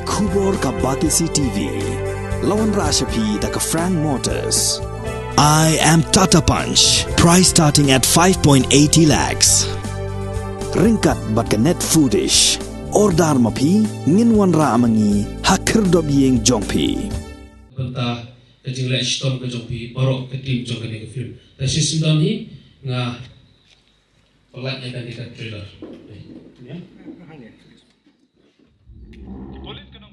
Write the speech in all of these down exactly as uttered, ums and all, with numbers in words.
Khubor ka Batesi T V. La wanrah sha phi da ka Frank Motors. I am Tata Punch. Price starting at five point eighty lakhs. Ryngkat bad ka Net Foodish. Order ma phi, ngin wanrah ma ngi ha khyrdop ïing jong phi. Bynta ka jingleh shitom ka jong phi baroh ka team jong kane ka film. Te shisien don hi nga pynlait ïa kane ka trailer.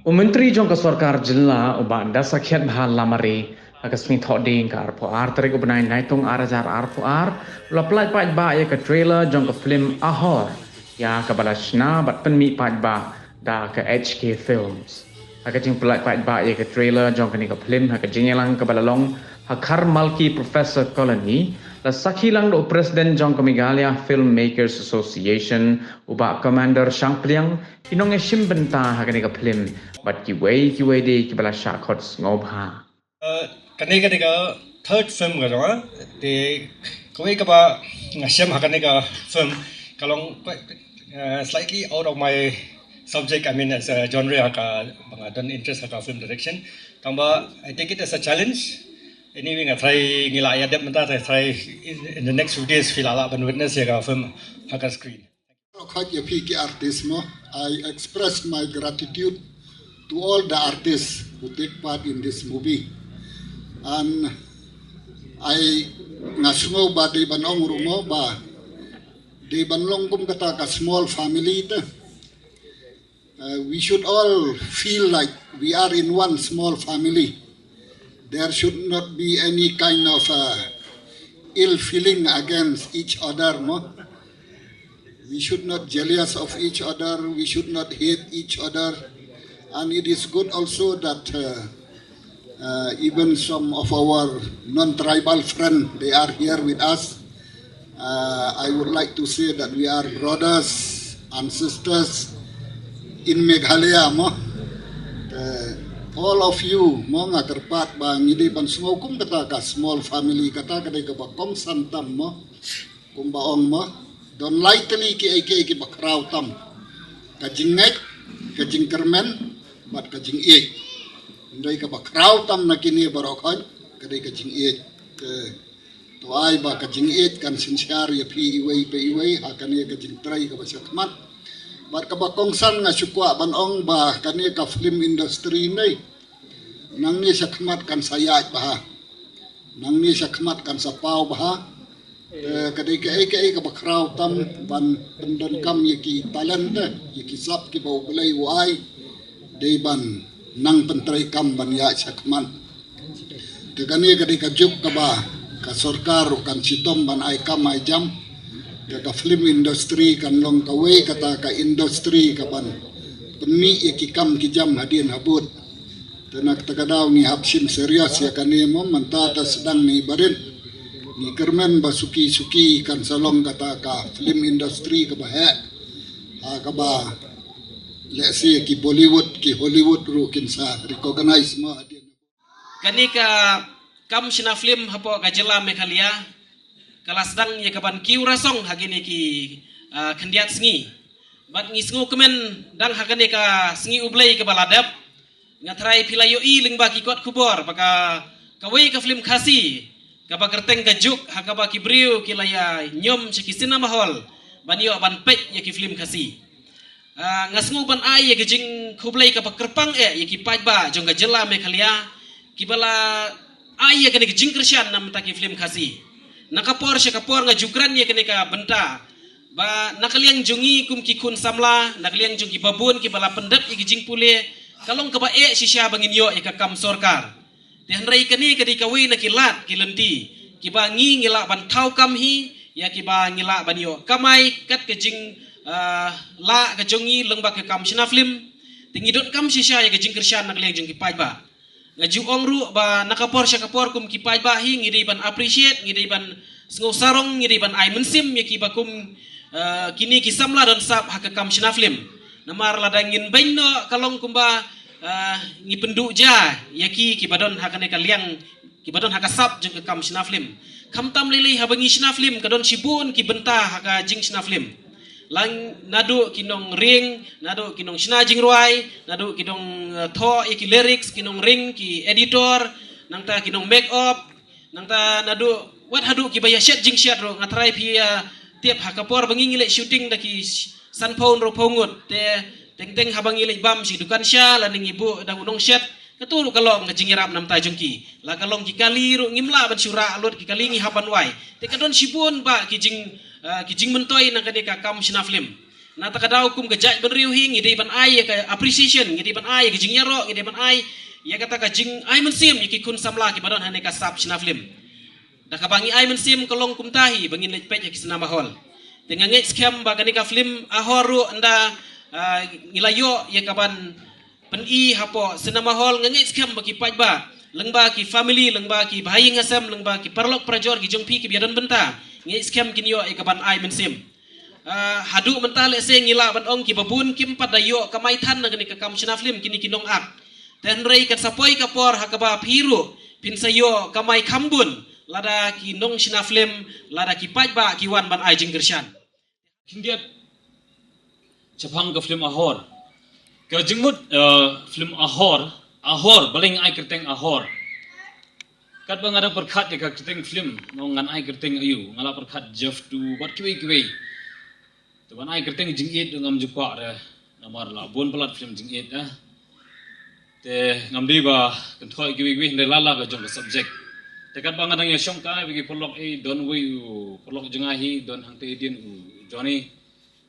U Myntri jong ka Sorkar Jylla u Bah Dasakhiatbha Lamare ha ka sngi Thohdieng ka arphew ar tarik u bnai Naitung ar hajar arphew ar u la pynlait paidbah ïa ka trailer jong ka film Ahor ïa kaba la shna bad pynmih paidbah da ka H K Films. Ha ka jingpynlait paidbah ïa ka trailer jong kane ka film ha ka jingïalang kaba la long ha Kharmalki Professor Colony, la sakhi lang da u President jong ka Meghalaya Filmmakers Association u Bah Commander Shangpliang, ki nongïashim bynta ha kane ka film bad kiwei kiwei de kiba la shah khot sngewbha. Uh, kane kane ka third film ka jong nga. Te kawei kaba nga shem ha kane ka film ka long quite, uh, slightly out of my subject, I mean, as a genre ha ka, ba nga don interest ha ka film direction. Tangba I take it as a challenge. Anyway, nga try, ngi la ïa dep mynta, try, try in, in the next few days phi la lah ban witness ïa ka film ha ka screen. Khot ïa phi ki artist mo, I express my gratitude to all the artists who take part in this movie. And I, nga sngew ba dei ban ong ruh mo ba dei ban long kum kata ka small family te. Uh, we should all feel like we are in one small family. There should not be any kind of, uh, ill feeling against each other, no? We should not jealous of each other. We should not hate each other. And it is good also that, uh, uh, even some of our non-tribal friend, they are here with us. Uh, I would like to say that we are brothers and sisters in Meghalaya mo. Uh, all of you mo, nga kyrpad ba ngi dei ban sngew kum kata ka small family, kata ka dei kaba kongsan tam mo. Kumba ong mo, don lai tylli kiei kiei kiba khraw tam. Ka jingngeit, ka jingkyrmen bad ka jingïeit. Hynrei kaba khraw tam na kine baroh khoit ka dei ka jingïeit. Te to ai ba ka jingïeit kan synshar ïa phi iwei pa iwei ha kane ka jingtrei kaba shakhmat. Bad kaba kongsan nga shu kwah ban ong ba kane ka film industry ne, nangne shakhmat kan sa ïaid bha, nangne shakhmat kan sa paw bha. Te ka dei kaei kaei kaba khraw tam ban pyndonkam ïa ki talent te, ïa ki sap kiba U Blei u ai, dei ban nang pyntreikam ban ïaid shakhmat. Te kane ka dei ka juk kaba ka sorkar ruh kan shitom ban ai kam ai jam. Te ka film industry kan long kawei kata ka industry kaban pynmih ïa ki kam ki jam hadien habud. Te na kata ka daw ngi hap shim serious ïa kane mo, mynta da sdang ne barit. Ngi kyrmen ba suki suki kan sa long kata ka film industry kaba heh, ha kaba lehse ki Bollywood ki Hollywood ruh kin sa recognize mo hadien. Kane ka kam shna film hapoh ka jylla Meghalaya ka la sdang ïa kaban kiew rasong ha kine ki, ah, khyndiat sngi. Bad ngi sngewkmen dang ha kane ka sngi U Blei kaba la dep, nga tharai phi la ïohi lyngba ki kot khubor ba ka, kawei ka film Khasi kaba kyrteng Ka Juk, ha kaba ki briew ki la ïa ñiom sha ki cinema hall ban ïoh ban peit ïa ki film Khasi. Ah, nga sngew ban ai ïa ka jingkhublei kaba kyrpang eh ïa ki paidbah jong ka jylla Meghalaya kiba la ai ïa kane ka jingkyrshan na bynta ki film Khasi. Na ka por sha ka por nga ju kren ïa kane ka bynta ba na ka liang jong ngi kum ki khun samla, na ka liang jong kiba bun kiba la pyndep ïa ki jingpule, ka long kaba eh shisha ba ngin ïoh ïa ka kam sorkar. Te hynrei kane ka dei kawei na ki lad ki lynti kiba ngi ngi lah ban thaw kam hi ïa kiba ngi lah ban ïoh kamai kat ka jing, ah, lah ka jong ngi lyngba ka kam shna film. Te ngi donkam shisha ïa ka jingkyrshan na ka liang jong ki paidbah. Nga ju ong ruh ba na ka por sha ka por kum ki paidbah hi ngi dei ban appreciate, ngi dei ban sngew sarong, ngi dei ban ai mynsiem ïa kiba kum, ah, kine ki samla don sap ha ka kam shna film. Namar lada ngin beiñ noh ka long kumba, ah, ngi pynduh ja ïa ki kiba don ha kane ka liang, kiba don ha ka sap jong ka kam shna film. Khamtam lei lei haba ngi shna film ka don shibun ki bynta ha ka jingshna film. Lang naduh ki nongring, naduh ki nongshna jingrwai, naduh ki nong, eh, thoh ïa ki lyrics, ki nongring, ki editor, nangta ki nong make up, nangta naduh wat haduh kiba ïa shet jingshet ruh. Nga trai phi ïa tip ha ka por ba ngi ngi leit shooting da ki sanphew hynriewphew ngut, te teng teng haba ngi leit bam shi dukan sha, lane ngi buh da u nongshet, kato ruh ka long ka jingïarap namar jong ki. La ka long ki kali ruh ngim lah ban shu rah lut, ki kali ngi hap ban wai. Te ka don shibun bah ki jing, ah, ki jingmyntoi na kane ka kam shna film. Na kata ka daw kum ka jaitbynriew hi ngi dei ban ai ïa ka appreciation, ngi dei ban ai ïa ka jingïaroh, ngi dei ban ai ïa kata ka jingai mynsiem ïa ki khun samla kiba don ha kane ka sap shna film. Da kaba ngi ai mynsiem ka long kumta hi ba ngin leit peit ïa ki cinema hall. Te nga ngeit skhem ba kane ka film Ahor ruh ynda, ah, ngi la ïoh ïa ka ban pyni hapoh cinema hall, nga ngeit skhem ba ki paidbah, lyngba ki family, lyngba ki bahaïing hasem, lyngba ki paralok parajor ki jong phi kiba ïadon bynta, nga ngeit skhem kin ïoh ïa ka ban ai mynsiem. Ah, haduh mynta lehse ngi lah ban ong kiba bun kim pat da ïoh kamai than na kane ka kam shna film, kine ki nongak. Te hynrei kan sa poi ka por ha kaba phi ruh phin sa ïoh kamai kham bun lada ki nongshna film, lada ki paidbah ki wan ban ai jingkyrshan. Khyndiat shaphang ka film Ahor. Ka jingmut, eh, film Ahor, Ahor, balei ai kyrteng Ahor. Katba nga dang pyrkhat ïa ka kyrteng film, ngan ai kyrteng aïu, nga la pyrkhat Jeff tu bad kiwei kiwei. Te ban ai kyrteng jingïeit ruh ngam ju kwah re, namar la bun palat film jingïeit, eh. Te ngam dei ba kynthoh kiwei kiwei, hynrei la la ka jong ka subject. Te katba nga dang ïa shongkai bad ki paralok, eh, don wei u paralok jong nga hi, don hangtei dien u Johnny.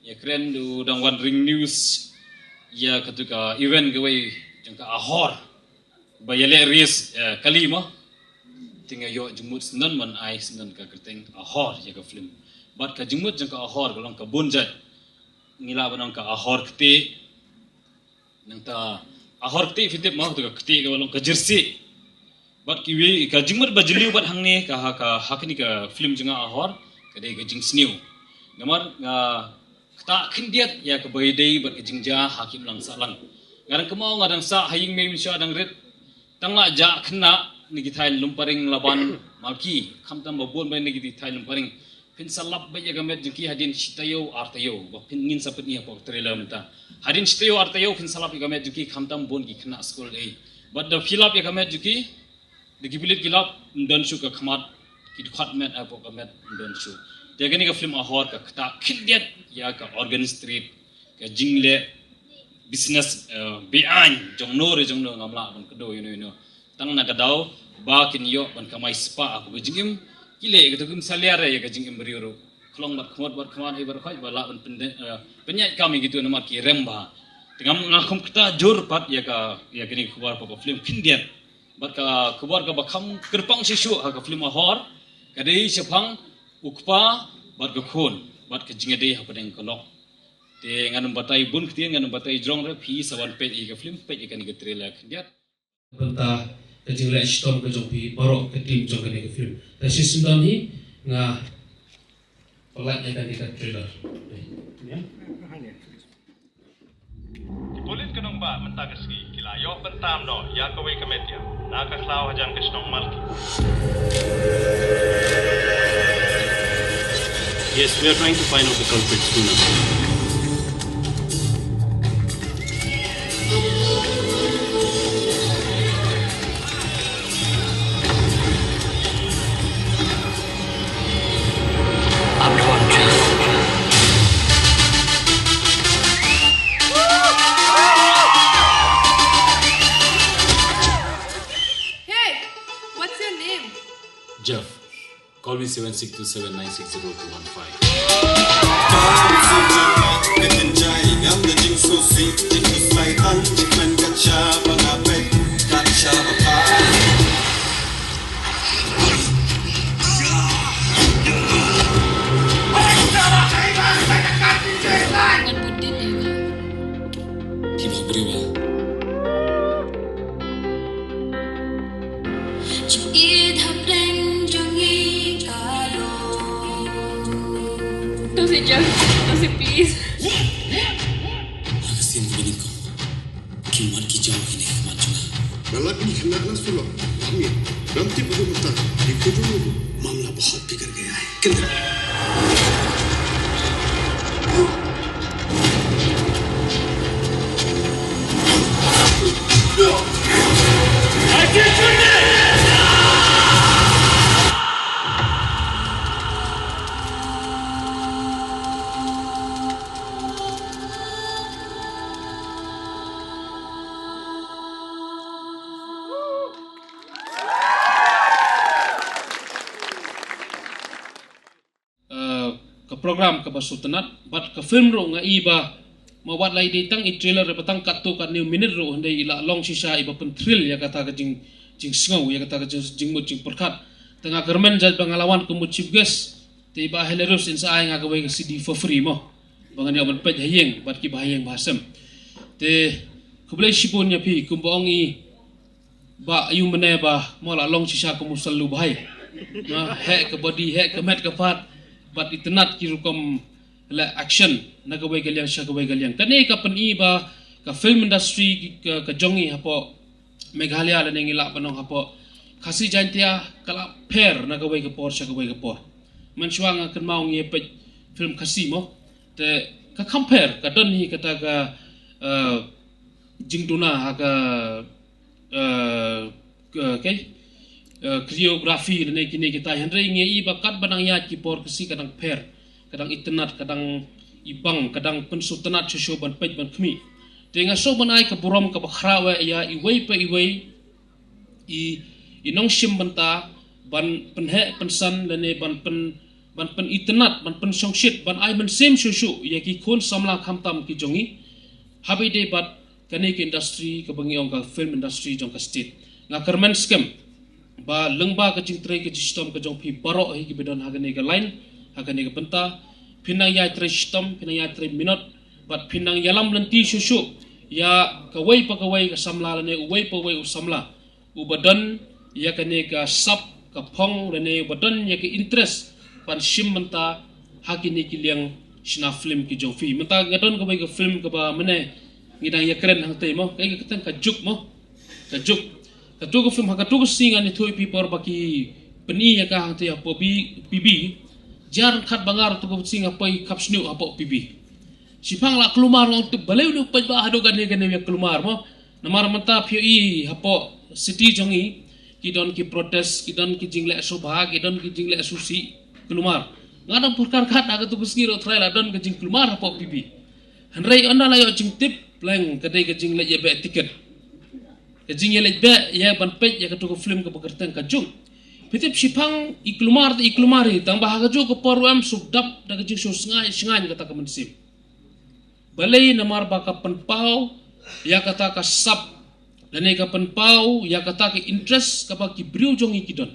Ïa kren u dang wan ring news ïa katu ka event kawei jong ka Ahor. Ba ïaleh race, eh, kali mo. Te nga ïoh jingmut syndon ban ai syndon ka kyrteng Ahor ïa ka film. Bad ka jingmut jong ka Ahor ka long ka bun jait. Ngi lah ban ong ka Ahor ktieh. Nangta Ahor ktieh phi tip mo, katu ka ktieh kaba long ka jersey. Bad kiwei ka jingmut ba jylliew bad hangne ka ha ka, ha kane ka film jong nga Ahor, ka dei ka jingsniew. Namar nga ktah khyndiat ïa kaba ïadei bad ka jingjia ha ki imlang sahlang. Nga dang kynmaw nga dang sah ha ïing mei mynshuwa dang rit. Tang la jah khynnah na ki thaiñ Lumparing Laban Malki, khamtam ba bun bha na ki thaiñ Lumparing. Phin sa lap beit ïa ka met jong ki hadien shi taïew ar taïew. Ba phin, ngin sa pyni hapoh trailer mynta. Hadien shi taïew ar taïew phin sa lap ïa ka met jong ki, khamtam bun ki khynnah skul ei. Bad da phi lap ïa ka met jong ki, da ki pulit ki lap, ym don shuh ka khmat, ki dkhot met hapoh ka met, ym don shuh. Te kane ka film Ahor ka ktah khyndiat ïa ka organ street, ka jingleh business, eh, beaiñ jongno re jongno, ngam lah ban kdew ïano ïano. Tang na ka daw ba kin ïoh ban kamai spah hapoh ka jingim. Ki leh kata kim sa ler ïa ka jingim briew ruh. Khlong bad khmut bad khmat hi bad khoit ba lah ban pynde-, eh, pynïaid kam ïa kitu namar ki rem bha. Te ngam, nga khum ktah jur pat ïa ka, ïa kane ka khubor hapoh ka film khyndiat. Bad ka khubor kaba kham kyrpang shisha ha ka film Ahor ka dei shaphang u kpa bad ka khun bad ka jingïadei hapdeng ka lok. Te ngan ym batai bun ktien, ngan ym batai jrong re, phi sa wan peit ïa ka film, peit ïa kane ka trailer khyndiat. Bynta ka jingleh shitom ka jong phi baroh ka team jong kane ka film. Te shisien don hi nga pynlait ïa kane ka trailer. Ïa. Ki pulit ka nongbah mynta ka sngi ki la ïoh bynta noh ïa kawei ka met ïa na ka khlaw hajan ka shnong Malki. Yes, we are trying to find out the culprit sooner. Hey, what's your name? Jeff. Call me seven six two seven nine six zero two one five. Jingïeit hapdeng jong ngi ka long. Don't say Jeff. Don't say please. Ha ka sien ka minit ko. Ki mat ki jaw kine ki mat jong nga. Nga lap ïa ki khynnah na sulok. Lam ïa. Ngam tip ba ka mynta. Ïa ka jong u. Mamla bahut phi kyrkhu ïa. Kynta. program kaba sngewtynnat, bad ka film ruh nga i ba, ma wat la i dei tang i trailer ba tang katto katne minit ruh, hynrei i la long shisha iba pynthrill ïa kata ka jing, jingsngew, ïa kata ka jing, jingmut jingpyrkhat. Te nga kyrmen jait ba nga la wan kum u chief guest, te i Bah Hilarius in sa ai nga kawei ka C D for free mo, ba ngan ïoh ban peit ha ïing bad kiba ha ïing ba ha sem. Te khublei shibun ïa phi, kumba ong i Bah Ïumane ba mo, la long shisha kum u sallu bahai. Na, heh ka body, heh ka met ka phad, bad itynnat ki rukom la action na kawei ka liang sha kawei ka liang. Kane ka pyni ba ka film industry ka, ka jong ngi hapoh Meghalaya lane ngi lah ban ong hapoh Khasi Jaintia ka la pher na kawei ka por sha kawei ka por. Mynshuwa nga kynmaw ngi peit film Khasi mo, te ka compare, ka don hi kata ka, eh, jingduna ha ka, eh, ka, ka, eh, choreography lane kine kita, hynrei ngi i ba katba nang ïaid ki por ka sngi ka dang pher, ka dang itynnat, ka dang ibang, ka dang pynsngewtynnat shuh shuh ban peit ban khmih. Te nga sngew ban ai ka burom kaba khraw eh ïa iwei pa iwei i, i nongshim bynta ban pynheh pynsan lane ban pyn, ban pynitynnat, ban pynshongshit, ban ai mynsiem shuh shuh ïa ki khun samla khamtam ki jong ngi, haba ïadei bad kane ka industry kaba ngi ong ka film industry jong ka state. Nga kyrmen skhem ba lyngba ka jingtrei ka jingshitom ka jong phi baroh hi kiba don ha kane ka line, ha kane ka bynta, phin nang ïatrei shitom, phin nang ïatrei minot, bad phin nang ïalam lynti shuh shuh ïa kawei pa kawei ka samla lane uwei pa uwei u samla uba don ïa kane ka sap ka phong lane uba don ïa ka interest ban shim bynta ha kine ki liang shna film ki jong phi. Mynta nga don kawei ka film kaba mynne ngi dang ïakren hangtei mo, ka, ka kyrteng Ka Juk mo. Ka Juk. Katu ka film, ha katu ka sngi ngan ïathuh ïa phi por ba ki pyni ïa ka hangtei hapoh P B, P B. Jar khat ba ngar tu ka sngi hapoh i khap sniu hapoh P B. Shiphang la kulmar, nga ong tip balei u peit ba haduh kane kane ïa kulmar mo. Namar mynta phi ïohi hapoh city jong ngi ki don ki protest, ki don ki jingleh sngewbha, ki don ki jingleh sngewsih, kulmar. Nga dang pyrkhat khat ha katu ka sngi ruh trai la don ka jingkulmar hapoh P B. Hynrei ynda la ïoh jingtip pleng ka dei ka jingleit ïabeh tiket, ka jingïaleit beh ïa ban peit ïa katu ka film kaba kyrteng Ka Juk. Phi tip shiphang i kulmar te i kulmar hi, tang ba ha kajuh ka por ruh em shu dap da ka jingsngewsngaiñ sngaiñ kata ka mynsiem. Balei? Namar ba ka pynpaw ïa kata ka sap lane ka pynpaw ïa kata ka interest kaba ki briew jong ngi ki don.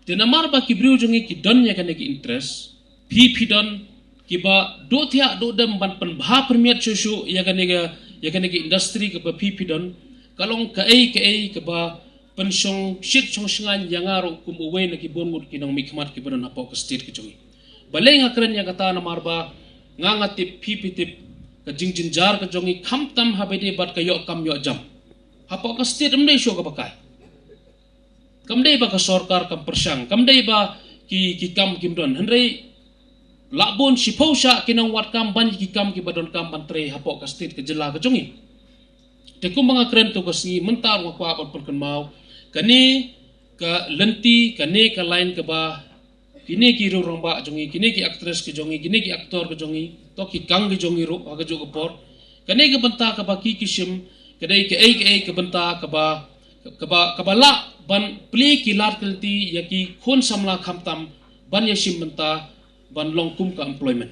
Te namar ba ki briew jong ngi ki don ïa kane ka interest, phi phi don kiba duh thiah duh dem ban pynbha pyrmiat shuh shuh ïa kane ka, ïa kane ka industry kaba phi phi don, ka long kaei kaei kaba pynshongshit shongshngaiñ ïa nga ruh kum uwei na ki bun ngut ki nongmihkhmat kiba don hapoh ka state ka jong ngi. Balei nga kren ïa kata? Namar ba nga, nga tip phi phi tip ka jingjynjar ka jong ngi khamtam haba ïadei bad ka ïoh kam ïoh jam. Hapoh ka state ym dei shuh kaba kai. Kam dei ba ka sorkar kam pyrshang, kam dei ba ki, ki kam kim don. Hynrei la bun shiphew shah ki nongwad kam ban ïa ki kam kiba donkam ban trei hapoh ka state ka jylla ka jong ngi. Te kumba nga kren tu ka sngi, mynta ruh nga kwah ban pynkynmaw kane ka lynti, kane ka line kaba kine ki riew rangbah jong ngi, kine ki actress ki jong ngi, kine ki actor ki jong ngi, to ki kang ki jong ngi ruh ha kajuh ka por. Kane ka bynta kaba ki ki shim ka dei kaei kaei ka bynta kaba, kaba, kaba lah ban plie ki lad ki lynti ïa ki khun samla khamtam ban ïashim bynta ban long kum ka employment.